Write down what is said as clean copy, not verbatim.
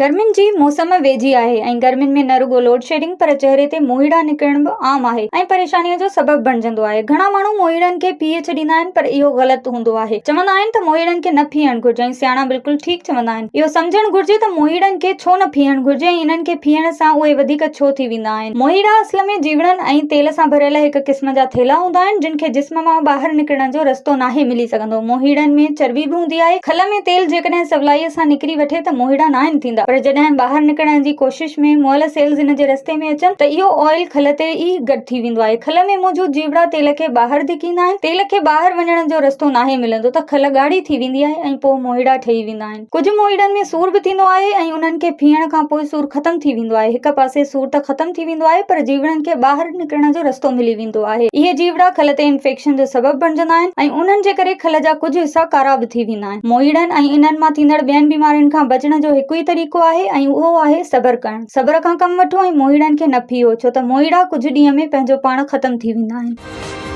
گرمين جي موسم ويجهي آهي ۽ گرمين ۾ نه رڳو لوڊشيڊنگ پر چهري تي موهيڙا نڪرڻ به عام آهي ۽ پريشاني جو سبب بڻجندو آهي. گهڻا ماڻهو موهيڙن کي ڦيهي ڇڏيندا آهن پر اهو غلط هوندو آهي. چوندا آهن ته موهيڙن کي نه ڦيهڻ گهرجي ۽ سياڻا بلڪل ٺيڪ چوندا آهن. اهو سمجهڻ گهرجي ته موهيڙن کي ڇو نه ڦيهڻ گهرجي ۽ انهن کي ڦيهڻ سان اهي وڌيڪ ڇو ٿي ويندا آهن. موهيڙا اصل ۾ جيوڙن ۽ تيل سان ڀريل هڪ قسم جا ٿيلها هوندا آهن جن کي جسم مان ٻاهر نڪرڻ جو رستو ناهي ملي سگهندو. موهيڙن ۾ چرٻي به هوندي آهي. کل ۾ تيل جيڪڏهن سولائيء سان نڪري وٺي ته موهيڙا ناهن ٿيندا پر جڏهن ٻاهر نڪرڻ جي ڪوشش ۾ مئل سيلز ان جي رستي ۾ اچن ته اهو آئل کل تي ئي گڏ ٿي ويندو آهي. کل ۾ موجود جيوڙا تيل کي ٻاهر ڌڪيندا آهن. تيل کي ٻاهر وڃڻ جو رستو ناهي ملندو ته کل ڳاڙهي ٿي ويندي آهي ۽ پوء موهيڙا ٺهي ويندا آهن. ڪجهه موهيڙن ۾ سور به ٿيندو آهي ۽ انهن کي ڦيهڻ کان پوء سور ختم ٿي ويندو آهي. هڪ پاسي سور ته ختم ٿي ويندو آهي پر جيوڙن کي ٻاهر نڪرڻ جو رستو ملي ويندو آهي. اهي جيوڙا کل تي انفيڪشن جو سبب بڻجندا آهن ۽ انهن جي ڪري کل جا ڪجهه حصا ڪارا به ٿي ويندا آهن. موهيڙن ۽ انهن مان ٿيندڙ ٻين بيمارين کان بچڻ جو هڪ ئي طريقو آهي ۽ اهو آهي صبر ڪرڻ. صبر کان ڪم وٺو ۽ موهيڙن کي نه ڦيهو ڇو ته موهيڙا ڪجهه ڏينهن ۾ پنهنجو پاڻ ختم ٿي ويندا آهن.